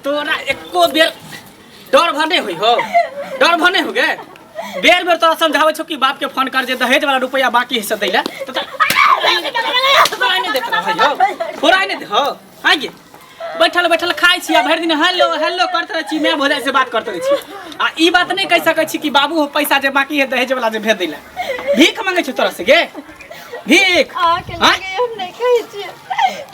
तोरा एको बेर डर भर नहीं हुई हो, डर भर नहीं हो गे। बेर बेर तोरा समझावे छौ कि बाप के फोन कर जे दहेज वाला रुपया बाकी हिस्सा दैला, तो तोरा नहीं देत रहै हो, थोड़ा नहीं दे हो। हाँ गे, बैठल बैठल खाइ छी आ भरि दिन हेलो हेलो करते रहै छी, माय भौजाइ से बात करते रहै छी, आ ई बात नहीं कहि सकै छी कि बाबू हो पैसा जे बाकी है दहेज वाला जे भेज दैला। भीख मांगै छौ तोरा से गे भीख? अहाँके आँय? लगे हम नहि कहै छियै,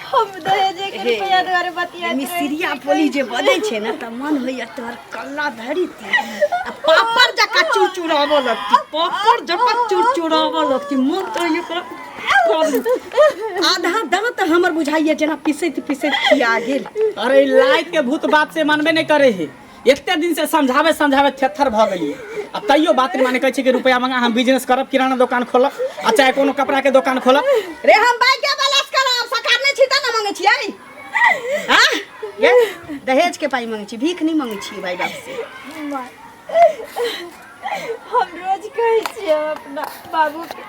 हम दहेजे के रुपया दुआरे बतियाइत रहै मिस्त्रिया छियै। बोली जे बजै छै ने तऽ मन होइया तोहर कल्ला धरिती आ पापड़ जकाँ चुरचुराबऽ लगती, पापड़ जकाँ चुरचुराबऽ लगती। मन तऽ होइया ओकरा आधा दाँत हमर बुझाइया जेना पिसैत पिसैत खिया गेल। अरे ई लाइट के भूत बात से मानबे नहीं करे है। एते दिन से समझावे समझावे थेथर भऽ गेलियै, आ तैयो बात नहीं माने। कहै छै कि रुपया मंगा, हम बिजनेस करब, किराना दोकान खोलब आ चाहे कोनो कपड़ा के दोकान खोलब। रे हम बाइके बैलेंस करब, सरकार नहि छी तऽ ने मंगै छियै। हाँ ये दहेज के पाई मंगै छी, भीख नहि मंगै छी भाई बाप से। माँ, हम रोज कहै छियै अपना बाबूके,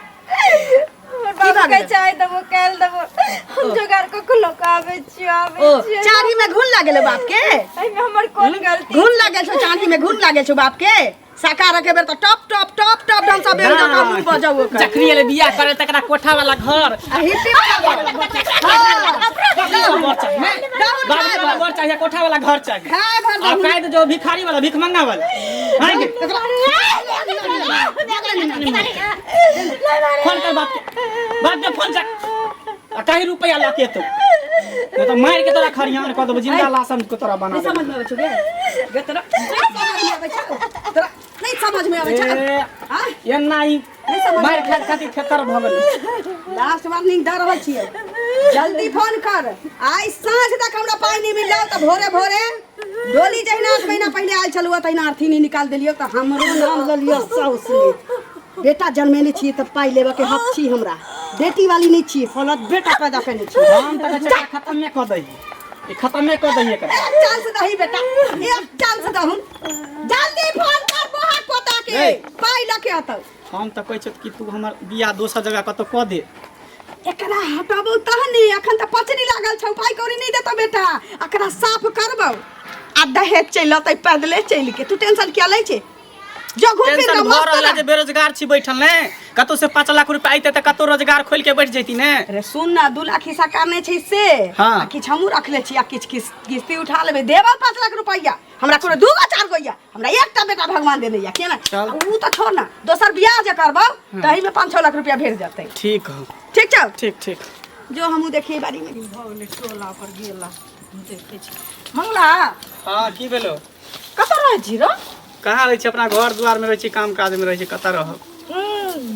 हमर की बाबू भऽ कहै गेलै? छै आइ देबो काल्हि देबो, हम जोगाड़ कऽ कऽ लऽ कऽ आबै छियै, आबै ओ छियै। चारी में घुन लागल बाप के? एहिमे हमर कोन गलती? घुन लागल छौ, चांदी में घुन लागल छौ बाप के। साकार के बेर तऽ टप टप टप टप ढंग से बेल जकाँ मुँह बजाउ ओकर। जखनी एलै बियाह करे तकरा कोठा वाला घर आ हिप्पी वाला घर। बर चाही ने? बाबू वाला बर चाहिए, कोठा वाला घर चाहिए। खाय भर आ दहुन। काहे जो भिखारी वाला, भीख मंगा वाला। हाँ गे, फोन कर बाप के, बाप के फोन कर आ कहीं रुपया ला के तो नहीं तो मार के तोरा खरियान कऽ देबो, जिंदा लाश हम के तोरा बना नहीं देबो। समझ में आबै छौ गे? गे तोरा नहीं समझ में आबै छौ? तोरा नहीं समझ में आबै छौ? ए, हाँ? एना ही नहीं समझ में मार खात खाती थेथर भऽ गेलै। लास्ट वार्निंग दऽ रहल छियै, जल्दी फोन कर। आइ साँझ तक हमरा पाइ नहि मिलल तऽ भोरे भोरे डोली जहिना 8 महीना पहिले आयल छलहुँ तहिना अर्थी नहि निकाल देलियौ तऽ हमरो नाम लऽ लिअ साउस। बेटा जन्मेने छियै तऽ पाइ लेबऽ के हक छी हमरा। बेटी वाली नहि छियै, फलत बेटा पैदा केने छी। हम तऽ कहै छियै खतमे कऽ दही, ई खतमे कऽ दही एकरा। एक चांस दही बेटा, एक चांस दहुन। जल्दी फोन कर बोहा पोता के, ए। पाइ लऽ के अतौ। हम तऽ कहै छियौ कि तू हमर बियाह दोसर जगह कतौ कऽ दे। एकरा हटाबौ तहन ने, अखन तऽ पचनी लागल छौ, पाइ कौड़ी नहि देतौ बेटा। एकरा साफ करबौ आ दहेज चलि अतै पैदले चलि के। तू टेंशन किया लै छै? जो घूम फिर टेंशन के भऽ मस्त रहल है रह। जे बेरोजगार छी बैठल ने, कतौ से 5 लाख रुपया अइतै तऽ कतौ रोजगार खोलि के बैठ जैती ने। अरे सुन ना, 2 लाख हिस्सा करने छै से। हाँ। आ किछु हमहूँ रखले छी आ किछु किस किस्ती उठा लेबै। देबौ 5 लाख रुपैआ। हमरा कोनो 2 गो 4 गो या, हमरा एकटा बेटा भगवान देने या केना। चल। ऊ तऽ छोड़ ना, दोसर बियाह जे करबौ तही में 5-6 लाख रुपया भेट जेतै। ठीक हो। ठीक छौ? ठीक ठीक। जो हमहूँ देखिए बारी में। भऽ गेलै, टोला पर गेला, देखै छी। मंगला। हाँ, की भेलो? कतऽ रहै छी रो? कहाँ रहै छी? अपना घर दुआर में रहै छी, काम काज में रहै छी, कतऽ रहब?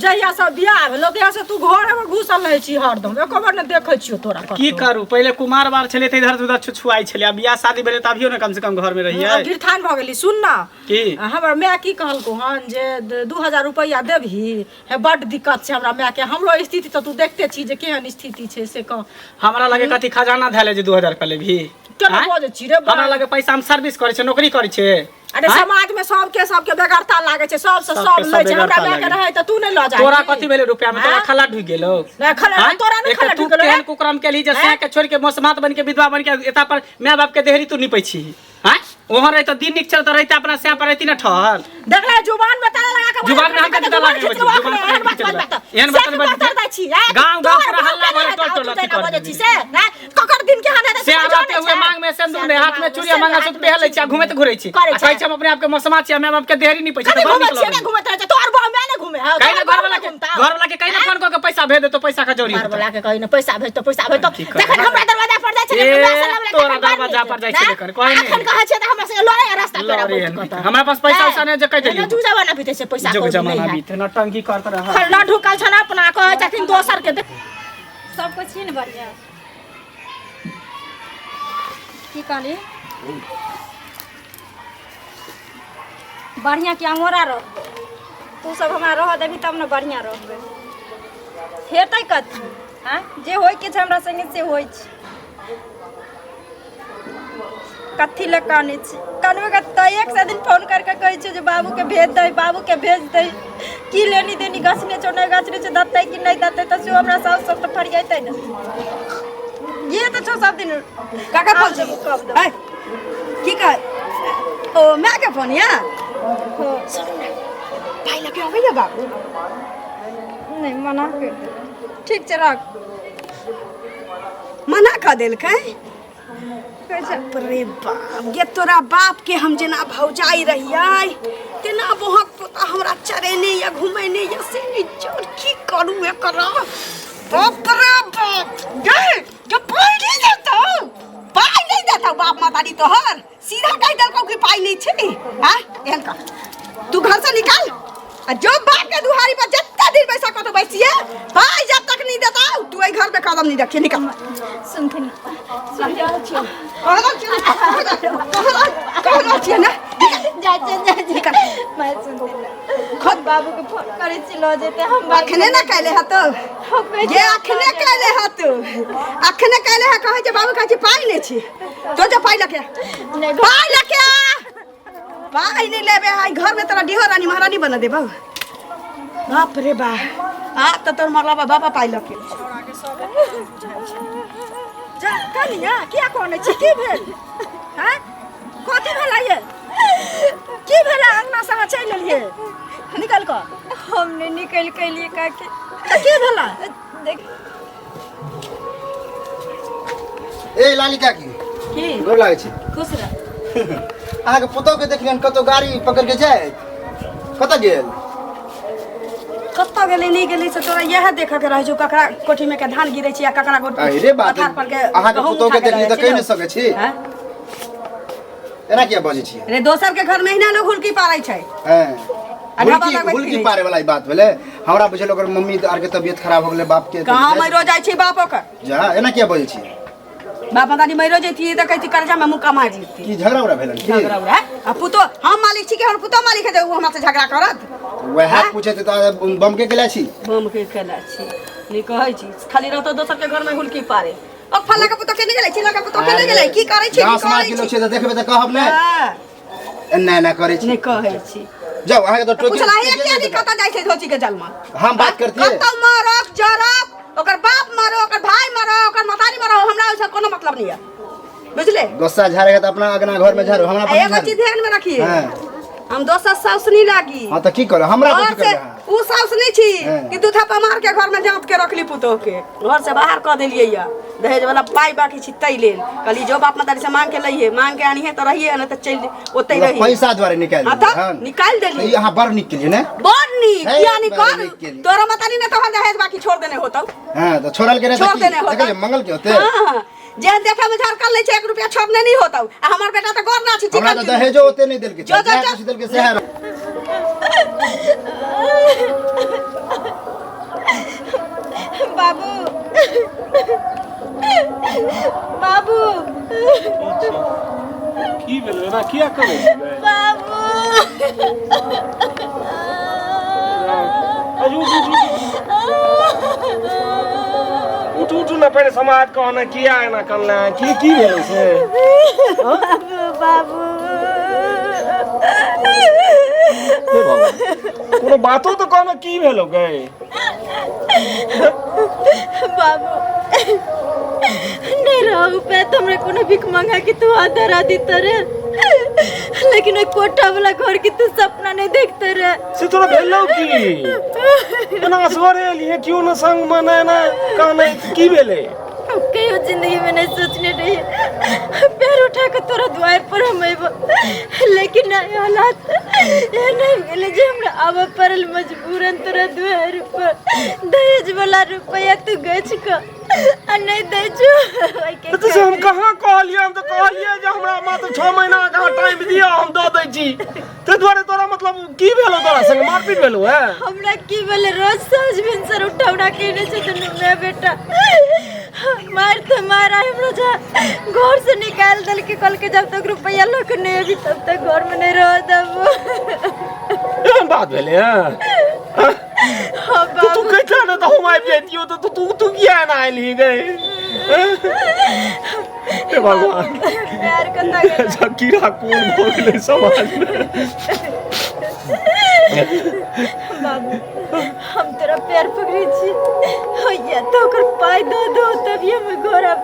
जहिया से बियाह भेलो तहिया से तू घर में घुसल रहै छी हरदम, एको बार ने देखै छियौ तोरा कतौ। की करू, पहिले कुमार बार छलै तऽ इधर उधर छुछुआइ छलै, आ बियाह शादी भेलै तऽ अभियो ने कम से कम घर में रहियै। आब गिरथान भऽ गेली। सुन ना। की? हमर माय की कहलकौ हन जे 2000 रुपैआ देबही हे, बड्ड दिक्कत छै हमरा मायके। हमरो स्थिति तऽ तू देखते छी जे केहन स्थिति छै से कह। हमरा लगे कथी खजाना धैले जे 2000 रुपया लेबही? केना आँय? बजै छी रे बा? हमरा लगे पैसा, हम सर्विस करै छियै, नौकरी करै छियै। अरे आँय? समाज में सबके सबके बेगरता लागे छै, सबसे सबके सब लै छै। सब हमरा बेगरता माय के लागे। रहै तऽ तू नहि लऽ जा। तोरा कथी भेलै रुपया में? तोरा आँय? खला ढुकि गेलौ? नहि, खला- आँय? तोरा नहि एक तऽ खला तू ढुकि गेलौ, केहन रे? कुकरम केलही जे आँय? सैं के छोड़ि के मोसमात बनि के विधवा बनि के एता पर माय बाप के देहरी तू निपै छी? आँय, ओहन रहितौ दिन नीक छल तऽ रहितै अपना सैं पर रहिती ने ठहल। देखले जुबान में ताला लगा के जुबान में हम कथी ताला जुबान लगेबै? खिचलबो जुबान अखने, पर एहन बात खिचलबै। बाजबै तऽ। एहन बात से बाजबै। बतर दै छी, आँय? गाँव गाँव तोहर पूरा बाप हल्ला के भरल रहै टोल तऽ टोल तू अथी जेना कर बजै देबही। छी से, आँय? ककर दिन केहन हेतै से से रहते जानै हुए छै। मांग में सिंदूर से ने, हाथ में मांग चूड़िया में मंगलसूत्र सिंदूर पहन लै छी आ घूमैत घुरै छी। करै आ छै। कहै छी हम अपने आप के मसमा छी आ माय बाप के देहरी नहीं पैसा कथी तऽ बड़ घूमै नीक छियै लगै। ने, घूमैत रहै छै। तोहर बाप माय नहि घूमे हौ, कहीं ना तोहर बाप घर वाला नहि के घूमता। घर वाला के कहीं ना फोन कऽ के पैसा भेज देतो, पैसा के जरूरी घर होतौ। वाला के कही ने पैसा भेज तो, पैसा भेज तो। की करबै? जखन हमरा दरवाजा पर जाइ छलै, ए, हमरा से लड़ै, तोरा तखन बड़ दरवाजा नीक। पर जाइ छलै ना? कर, कहै नहि। अखन कहै छै तऽ हमरा संगे लड़ै आ रास्ता पेड़ा लड़ै बैठ हन। कऽ तऽ। हमरा पास पैसा उसा नहि जे कहि देलियौ। जुग जमाना बीतै छै, पैसा जुग कौड़ी जमाना नहि है। बीते नौटंकी करत रह। खरना ढुकल छन अपना कहै छथिन दोसर के देख। सब कुछ छी ने बढ़िया? की कहली बढ़िया कि अंगोरा रहबै? तू सब हमरा रह देबही तब ने बढ़िया रहबै। हेतै कथी? आँय, जे होइके छै हमरा संगे से होइ छै। कथी लए कानै छी? कानबे कर तऽ एक सए दिन फोन करके कहै छियै जे बाबूके भेज दही, बाबूके भेज दही। की लेनी देनी गछने छौ, नहि गछने छौ, देतै कि नहि देतै? तऽ सेहो हमरा साउस सब तऽ फरियातै ने। ये तऽ छौ सब दिन काका आब फोन देबो, कब देबो। ऐ, की ओ my के फोन या सुनू ने, पाइ लऽ के अबैया बाबू? नहि, मना कर दे। ठीक छै, राख। मना कऽ देलकै? कहै छै। बाप रे बाप, गे तोरा बाप के हम जेना भौजाई रहियै तेना बोहक पोता हमरा चरेने या घुमेने या, से नहि जोर की करू एकरा। बाप रे बाप, गे गे पाइ नहि देतौ, पाइ नहि देतौ बाप मातारी तोहर। सीधा कहि देलकौ कि पाइ नहि छै। आ एहन कर, तू घर से निकाल आ जो बाप के दुहारी पर, जत्ता दिन बैसा कतौ बैसिए, पाइ जब तक नहीं देता तू एहि घर में कदम नहीं रखिए। निकाल। सुनथिन। कह रहल छियै, कह रहल छियै ने। जाइ छै, जाइ छै। मैं सुनथिन, खुद बाबू के फोन करै छी, लऽ जेतै हम। अखने ने कैले हतो। हम कहै जे अखने कैले हतो, अखने कैले है। कहै छै बाबू, कहै छै पाइ नहि छी। तो जो पाइ लके, नहि। पाइ लके आ। पाइ नहि लेबे आई घर में तोरा डिहो रानी महारानी बना देबौ। बाप रे बा, आ तऽ तोर मरला बा बाबा पाइ लके जा कनिया, किया कहने छी? की भेल? हैं, कथी भेल ये? की भेल? अंगना से अहाँ चलि एलियै निकल कऽ। हम नहि निकलि के काकी। तऽ की भेल? देख। ए लाली काकी। की? गोर लागै छी। खुश रह। अहाँके पुतहु के देखलियनि कतौ गाड़ी पकड़ के जाय, कतऽ गेल? कतऽ गेलै नहि गेलै से तोरा इएह देखऽ के रहै छौ, ककरा कोठी में के धान गिरै छै या ककरा गोट अरे बात, पथार पर के अहाँके गहूम पुतहु के उठा के देखली लऽ तऽ जाइ कहि छै नहि सकै छी। हैं? एना किया बजै छियै? रे, दोसर के घर में एहिना लोग हुलकी पारै छै। हैं? आ ढाबा हुलकी लगबैत हुलकी फिरै। पारे वाला ई बात भेलै? हमरा बुझल ओकर मम्मी आर के तबियत खराब हो गेलै बाप के। कहाँ मरो जाइ छै बाप ओकर? जा, एना किया बजै छियै? बाप दादी मरो जैती तऽ कहै छी कर्जा में मुक्का मारि लेती। की झगड़ा उगड़ा भेलन की? झगड़ा उगड़ा आ पुतो हम मालिक छी कि हमर पुतो मालिक है जे उ हमरा से झगड़ा करत? वएह पूछैत तऽ बम के केला छी। बम के केला छी नहीं कहै छी, खाली रहतो दोसर के घर में हुलकी पारे। ओ फल्ला के पुतो केने गेलै, चिल्ला के पुतो केने गेलै, की करै छी? गाँव की समाज करै के लोग छी? छै तऽ देखबै तऽ कहब ने। हाँ, एना एना करै छी। नहीं कहै छी। जाउ, अहाँके तऽ टोकी। पुछला हे किया नहीं कतऽ जाइ छै धोची के जलमा? हम बात करतियै। कतौ मरब जरब, ओकर बाप मरो, ओकर भाई मरो, ओकर मतारी मरो, हमरा ओहिसँ कोनो मतलब नहीं है, बुझले? गुस्सा झाड़ेगा तऽ अपना अगना घर में झाड़ू, हमरा आ पर एगो झाड़ू। चीज ध्यान में रखिए। हाँ। हम दोसर साउस नहीं लागी। हाँ तऽ की करब, हमरा घर कथी से करबै अहाँ? उ साउस नहीं छी हाँ। कि दू थप्पा मार के घर में जाँत के रखली, पुतोह के घर से बाहर कऽ देलियै या दहेज वाला पाइ बाकी छी तै लेल कहली जो बाप मतारी से मांग के लइहे, मांग के आनिहे तऽ रहिए, नहीं तऽ चलि ओतै मतलब रही। पैसा दुआरे निकालि हाँ देलियै, तऽ हँ? निकालि तऽ ई देलियै। अहाँ बड़ नीक केलियै ने। बड़ नीक। हे, किया नहीं बड़ कर नीक केलियै। तोरा मतारी ने तोहर दहेज बाकी छोड़ देने होतौ। हाँ तऽ छोड़ल के नहि तऽ छोड़ की? देने होतौ। देखलियै मंगल के होते। हाँ, जेहन देखे में झरकल नहीं छै, एक रुपया छोड़ने नहीं होतौ। आ हमर बेटा तऽ गोर ना छै। हमरा चिकन तऽ चुन। दहेजो ओते नहि देलकै। जो, जो, जएह जो। किछु देलकै सएह। बाबू, बाबू। की भेलै? एना किया करै छियै? बाबू। अरे उठ, उठ, उठ, उठ, उठ ने। पहिले समाज कहने किया एना करले? की की भेलै से? बाबू, बाबू। हे भगवान, कोनो बातो तऽ कहने, की भेलो गए? बाबू, नहीं रहू पे तो हमरा कोनो भीख मांगा कि तू हाथ धरा दीते रे, लेकिन ओइ कोठा वाला घर के तू सपना नहीं देखते रे। से तोरा भेलौ की? एना असगरे एलिहे, केओ न संग मे, ने एना कानै, की भेलै? हम कहियो जिंदगी में नहीं सोचने रहिए पैर उठा के तोरा द्वार पर हम अइबो, लेकिन नहीं, हालात एहन आबि गेलै जे हमरा आबऽ पड़ल मजबूरन तोरा द्वार पर। दहेज वाला रुपया तू गछ कऽ आ नहीं दै छौ ओहिके तऽ से हम कहाँ कहलियै? हम तऽ कहलियै जे हमरा मात्र 6 महीना के अहाँ टाइम दिअ, हम दऽ दै छी। ताहि दुआरे तोरा मतलब की भेलौ? तोरा संग मारपीट भेलौ है? हमरा की भेलै? रोज साँझ भिनसर उठौना केने छै दुनू माय बेटा, मार तऽ मार। आइ हमरा जा घर से निकाल देलकै, कहलकै जब तक रुपया लऽ के नहीं अभी तब तक घर में नहीं रह देबो। एहन बात भेलै हँ? हाँ। तऽ तू बाबू। कहिता ने तऽ हम आबि जैतियौ। तऽ तू तू तू किया एना एलही गए? हे भगवान। प्यार कतऽ गेलै? अच्छा, कीड़ा कोन भऽ गेलै समाजमे? बाबू, हम तोरा पैर पकड़ै छी, होइया तऽ ओकर पाइ दऽ दो, तभी हम घर आब।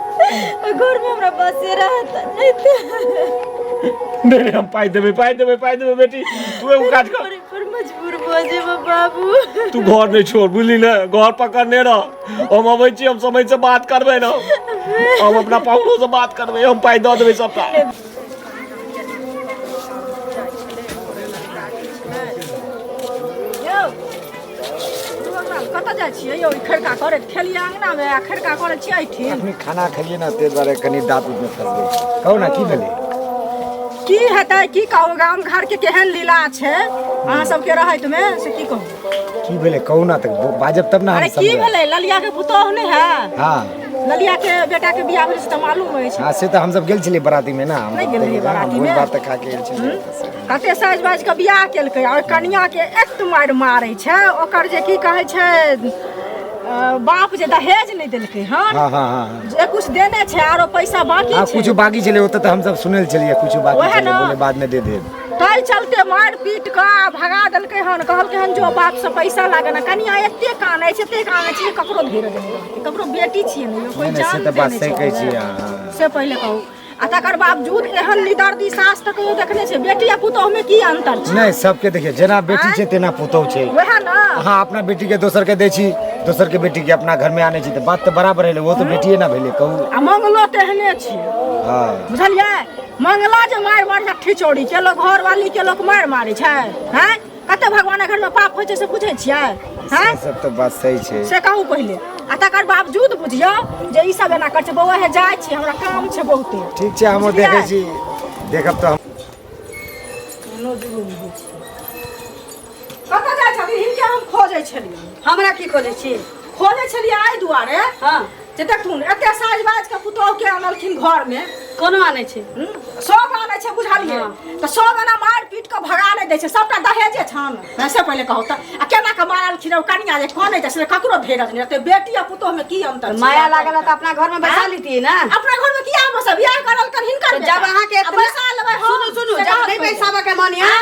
ओहि घरमे हमरा बसेरा हेतै, नहीं तऽ नहि नहि, हम पाइ देबै, पाइ देबै, पाइ देबै बेटी। तू एगो काज कर। पर मजबूर भऽ जेबै बाबू। तू घर नहि छोड़, बुझली ने? घर पकड़ने रह, हम अबै छी, हम समय से बात करबै ने, हम अपना पाहुनो से बात करबै, हम पाइ दऽ देबै सबटा। यौ, कतऽ जाइ छियै यौ? ई खड़का करैत खेलियै अङ्गनामे आ खड़का करै छियै एहिठिन। अखनी खाना खेलियै ने, ताहि दुआरे कनि दाँत उतमे फँसि गेल। कहू ने, की भेलै? की हेतै, की कहू, गाम घरके केहन लीला छै अहाँ सबके रहैतमे, से की कहू। की भेलै कहू ने, तऽ बाजब तब ने हम अरे की समझब। भेलै, ललिया के पुतोह नहि है? हँ। ललिया के बेटा के बियाह भेलै से तऽ मालूम अछि? हँ, से तऽ हमसब गेल छलियै बरातीमे ने हम। नहि गेल रहियै बरातीमे? भोज भात तऽ खा के गेल छलियै ओतऽसँ। कते साजि बाजि कऽ बियाह केलकै आ ओहि कनिया के एक मारि मारै छै ओकर जे की कहै छै बाप, जे दहेज नहि देलकै हन। हँ हँ हँ हँ जे कुछ देने छै, आरो पैसा बाकी हँ छै। कुछ बाकी छलै ओतऽ, तऽ हमसब सुनल छलियै कुछ बाकी ओएह छलै। ने। बोले बादमे दे देब। ताहि चलते मारि पीट कऽ आ भगा देलकै हन। कहलकै हन जो बाप से पैसा लागे ने। कनिया एते कानै छै, एते कानै छै जे ककरो धीरज नहि रहतै। ककरो बेटी छियै ने यौ, कोई नहि नहि, से जान तऽ बात देने सही छै कहै छियै ने। अहाँ। से पहिले कहू, आ तकर बावजूद एहन निदर्दी सास तऽ कहियो देखने छै? बेटी आ पुतोह में की अंतर छै? नहि, सबके देखियौ, जेना बेटी छै तेना पुतोह छै। वएह ने। अहाँ अपना बेटी के दोसर के दै छी, दोसर के बेटी के अपना घर में आनै छी, तऽ बात तऽ बराबर भेलै। ओ तऽ बेटिए ना भेलै, कहू? आ मंगलो तेहने छै। हँ। बुझलियै, मंगला जे मारि मारि छै ठिचौड़ी के, लोक घरवाली के लोक मारि मारै छै। हैं, कते भगवान घर में पाप होइ छै से बुझै छियै? हैं? से सब तऽ बात सही छै। से कहू पहिले, आ तकर बावजूद बुझियौ जे ई सब एना करै छै। बौआ हे, जाइ छी, हमरा काम छै बहुते। ठीक छै, हमहूँ बुझलियै? देखै छी, देखब तऽ हम। कतऽ जाइ छथिन? हिनके हम खोजै छलियै। हमरा की खोजै छी? खोजै छलियै एहि दुआरे हँ जे देखथुन, एते साज बाज के पुतोह के अनलखिन घर में। कोनो आनै छै? सब आनै छै, बुझलियै? तऽ सब एना मारि पीट कऽ भगा नहि दै छै। सबटा दहेजे छन से पहिले कहू तऽ। आ केना कऽ मारलखिन ओ कनिया जे कनै छै से ककरो धीरज नहि रहतै। बेटी आ पुतोह में की अंतर छै? माया लागल तऽ अपना घर में बैसा लीतियै ने। अपना घर में किया बसा? बियाह करलकन हिनकर तऽ बेटा। जब अहाँके आ एतना बैसा लेबै हम। सुनू सुनू, से जब कहत नहि पहिले। बैसाबऽ के मन यऽ,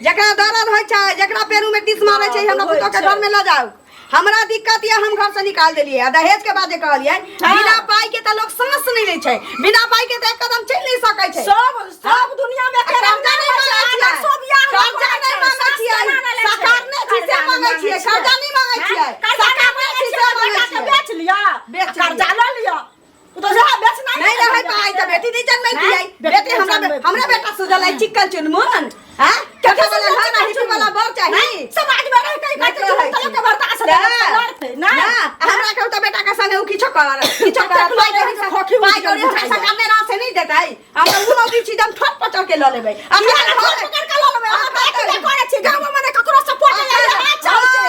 जकरा दर्द होइ छै, जकरा पेरू में टीस मारै छै, हमरा पुतोह के घर में लऽ जाउ, हमरा दिक्कत यऽ, हम घर से निकाल देलियै। आ दहेज के बात जे कहलियै, बिना पाई के तऽ लोग सांस नहि लै छै, बिना पाई के तऽ एक कदम चलि नहि सकै छै। सब सब दुनिया में आ कर्जा नहि मांगै छियै, सब बियाह कर्जा नहि मांगै छियै, सरकार नहि छी से मांगै छियै, कर्जा नहि मांगै छियै, सरकार नहि छी से मांगै छियै। बेच लिया, बेच लिअ। कर्जा लऽ लिअ, ओ तऽ जहाँ बेचना नहीं रहै पाई तऽ बेटी नहीं जन्मैतियै। बेटी हमरा हमरा बेटा सुझल है चिक्कन चुनमुन। हैं, कथा वाला घर आ हिटू वाला बर चाही। समाज में रह के नहि कहै कहै छै छी। लोक के बर्दाश्त लड़तै ना, हमरा कहू तऽ बेटा के संगे उ किछो कर, किछो कर, पाई कौड़ी खोखी पाई कौड़ी हमरा सरकार ने राह से नहीं देतै, हम तऽ उ मौगी छी, हम ठोक पचर के लऽ लेबै। हम घर पकड़ के लऽ लेबै। अहाँ तऽ एतबे करै छी, गाँव में ने ककरो सपोर्ट नहि रहै चलते।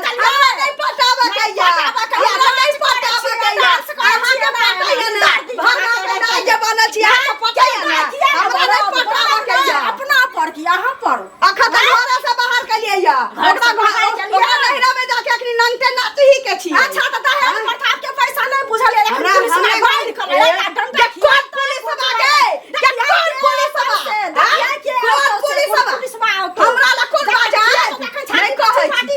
हमरा नहीं पटाबऽ के या, हमरा नहीं पटाबऽ के या, अहाँके पटैया ने, भगवान के दाय जे बनल छी अहाँके पटैया ने, हमरा नहीं पटाबऽ के या। अपना पर की अहाँ पर? अखन तऽ घरे से बाहर केलियै या, ओकरा घर ओकरा नैहरा में जाके अखनी नंगटे नाचही के छी। अच्छा, तऽ दहेज प्रथा के पैसा नहि बुझल यऽ? हमरा पुलिस हमरा में बान्हि कऽ एकटा डंडा के कोन पुलिस बा गे? के कोन पुलिस बा? देखियै के कोन औतौ से, पुलिस कोन बा? पुलिस बा औतौ? हमरा ला कोन बाजा नहीं कहै छी।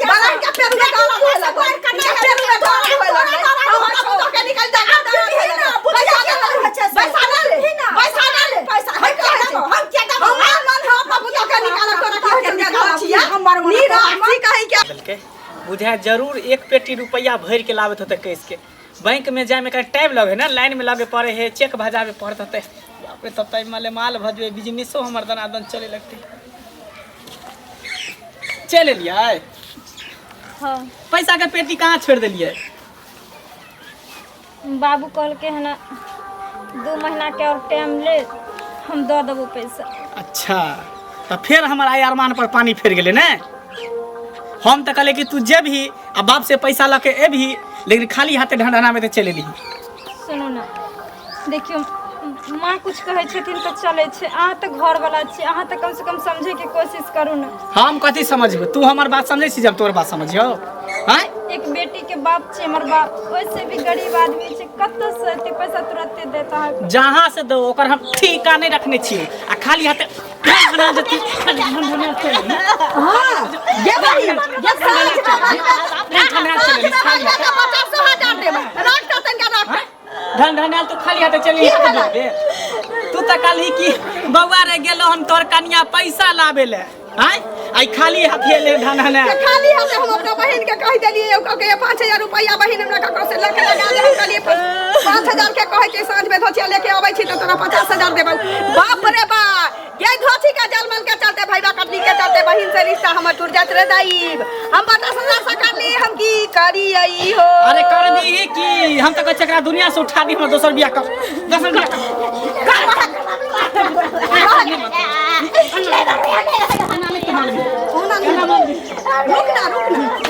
बड़न के पेरू में दर्द होए लगल, के पेरू में दर्द होए लगल, हमरा पुतोह के निकल जा दर्द होए लगल। पैसा ना ले, पैसा ना ले, पैसा ना ले, पैसा हम कहै छी। हम किया देबौ? हमर मन है अपना पुतोह के निकालऽ, तोरा के होटल के घर छियै। हमर मन निराशी कहीं के देलकै बुझाय, जरूर एक पेटी रुपैआ भरि के लाबैत होतै कैस के। बैंक में जाय में कनि टाइम लगे ने, लाइन में लगे पड़े है, चेक भजाबे पड़त होतै। बाप रे, तब तऽ माले माल भऽ जेबै, बिजनेसो हमर दनादन चले लगतै। चलि एलियै? हाँ। पैसा के पेटी कहाँ छोड़ि देलियै? बाबू कहलकै हन 2 महीना के और टाइम ले, हम दऽ देबो पैसा। अच्छा, तऽ फेर हमर आइ अरमान पर पानी फेर गेलै ने। हम तऽ कहलियै कि तू जेबही आ बाप से पैसा लऽ के एबही, लेकिन खाली हाथे ढंढनामे तऽ चलि एलही। सुनू ने, देखियौ, माँ कुछ कहै छथिन तऽ चलै छै, अहाँ तऽ घरवला छी, अहाँ तऽ कमसँ कम समझैके कोशिश करू ने। हम कथी समझबै? तू हमर बात समझै छी? जब तोहर बात समझियौ आँय? एक बेटी के बाप छै हमर बाप, ओहिसे भी गरीब आदमी छै, कतऽसँ एते पैसा तुरन्ते देत अहाँके? जहाँ से दो, ओकर हम ठीका नहि रखने छियै। आ खाली हाथे ढंढना जेती, ढंढना चलि। हाँ, गे बहिन, गे साँझ में ढंढना साँझ चलि में बजबै तऽ 50,000 देबै। राख तऽ तनिका राख। ढंढना तो खाली हाथे चलि। की भेलै? तू तऽ कहलही कि बौआ रे गेलो हन तोर कनिया पैसा लाबे ले आय आई खाली हाथे ले ढन के खाली हाथे हम अपना बहिन के कहि देलियै ओ कहलकै 5000 रुपैआ बहिन हमरा ककरो से लऽ के लगा दे। हम कहलियै 5000 के कहै छै साँझ में धोतिया लेके अबै छी तऽ तोरा 50,000 देबौ। बाप रे बा, ये धोती के जलमल के चलते भैया कटनी के चलते बहिन से रिश्ता हमर टूट जात रे दाईब। हम 50,000 से करली, हम की करियै हो? अरे कर दी की, हम तऽ कहै छियै एकरा दुनिया से उठा दी, हमर दोसर बियाह कर, दोसर बियाह कर। रुक ना, रुक ना।